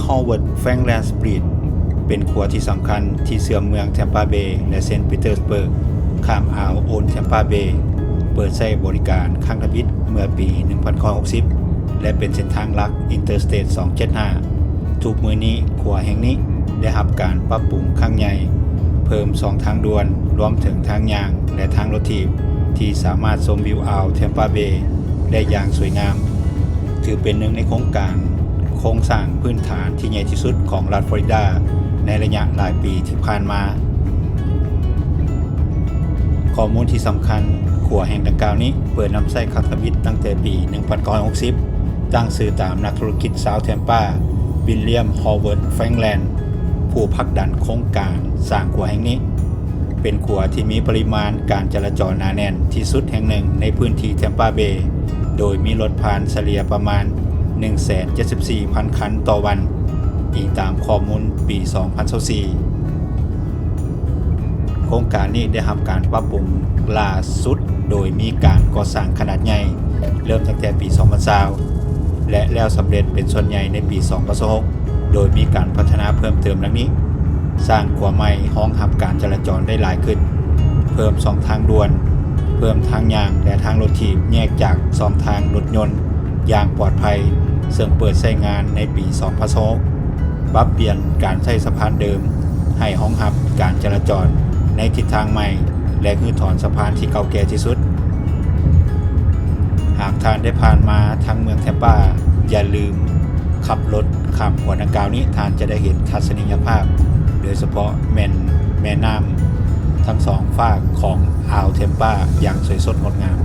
Howard Frankland Bridge ເປັນຂົວທີ່ສຳຄັນທີ່ເຊື່ອມເມືອງ Tampa Bay ແລະ Saint Petersburg ຂ້າມອ່າວ Old Tampa Bay ເປີດໃຊ້ບໍລິການຄັ້ງທຳອິດເມື່ອປີ ໜຶ່ງພັນເກົ້າຮ້ອຍຫົກສິບ ແລະ ເປັນເສັ້ນທາງຫຼັກ Interstate ສອງເຈັດຫ້າ. ທຸກມື້ນີ້ຂົວແຫ່ງນີ້ໄດ້ຮັບການປັບປຸງຄັ້ງໃຫຍ່, ເພີ່ມຊ່ອງທາງດ່ວນ, ລວມເຖິງທາງຍ່າງ ແລະ ທາງລົດຖີບ ທີ່ສາມາດຊົມວິວອ່າວ Tampa Bay ໄດ້ຢ່າງສວຍງາມ. ຖືເປັນໜຶ່ງໃນໂຄງການໂຄງສ້າງພື້ນຖານທີ່ໃຫຍ່ທີ່ສຸດຂອງລັດຟລໍຣິດາໃນໄລຍະຫຼາຍປີທີ່ຜ່ານມາ. ຂໍ້ມູນທີ່ສຳຄັນ, ຂົວແຫ່ງດັ່ງກ່າວນີ້ເປີດນຳໃຊ້ຄັ້ງທຳອິດຕັ້ງແຕ່ປີ ໜຶ່ງພັນເກົ້າຮ້ອຍຫົກສິບ ຕັ້ງຊື່ຕາມນັກທຸລະກິດຊາວ Tampa William Howard Frankland ຜູ້ຜັກດັນໂຄງການສ້າງຂົວແຫ່ງນີ້. ເປັນຂົວທີ່ມີປະລິມານການຈະລາຈອນໜາແໜ້ນທີ່ສຸດແຫ່ງໜຶ່ງໃນພື້ນທີ່ Tampa Bay ໂດຍມີລົດຜ່ານສະເລ່ຍປະມານ ໜຶ່ງແສນເຈັດສິບສີ່ພັນຄັນຕໍ່ວັນ, ອີງຕາມຂໍ້ມູນປີ ສອງພັນຊາວສີ່. ໂຄງການນີ້ໄດ້ຮັບການປັບປຸງຫຼ້າສຸດ ໂດຍມີການກໍ່ສ້າງຂະໜາດໃຫຍ່ ເລີ່ມຕັ້ງແຕ່ປີ ສອງພັນຊາວ ແລະ ແລ້ວສຳເລັດເປັນສ່ວນໃຫຍ່ໃນປີ ສອງພັນຊາວຫົກ ໂດຍມີການພັດທະນາເພີ່ມເຕີມດັ່ງນີ້: ສ້າງຂົວໃໝ່ຮອງຮັບການຈະລາຈອນໄດ້ຫຼາຍຂຶ້ນ, ເພີ່ມຊ່ອງທາງດ່ວນ, ເພີ່ມທາງຍ່າງ ແລະ ທາງລົດຖີບແຍກຈາກຊ່ອງທາງລົດຍົນຢ່າງປອດໄພ, ເຊິ່ງເປີດໃຊ້ງານໃນປີ ສອງພັນຊາວຫົກ, ປັບປ່ຽນການໃຊ້ສະພານເດີມໃຫ້ຮອງຮັບການຈະລາຈອນໃນທິດທາງໃໝ່ ແລະ ຮື້ຖອນສະພານທີ່ເກົ່າແກ່ທີ່ສຸດ. ຫາກທ່ານໄດ້ຜ່ານມາທາງເມືອງ Tampa ຢ່າລືມຂັບລົດຂ້າມຂົວດັ່ງກ່າວນີ້, ທ່ານຈະໄດ້ເຫັນທັດສະນີຍະພາບ ໂດຍສະເພາະແມ່ນແມ່ນ້ຳທັງສອງຟາກຂອງອ່າວ Tampa ຢ່າງສວຍສົດງົດງາມ.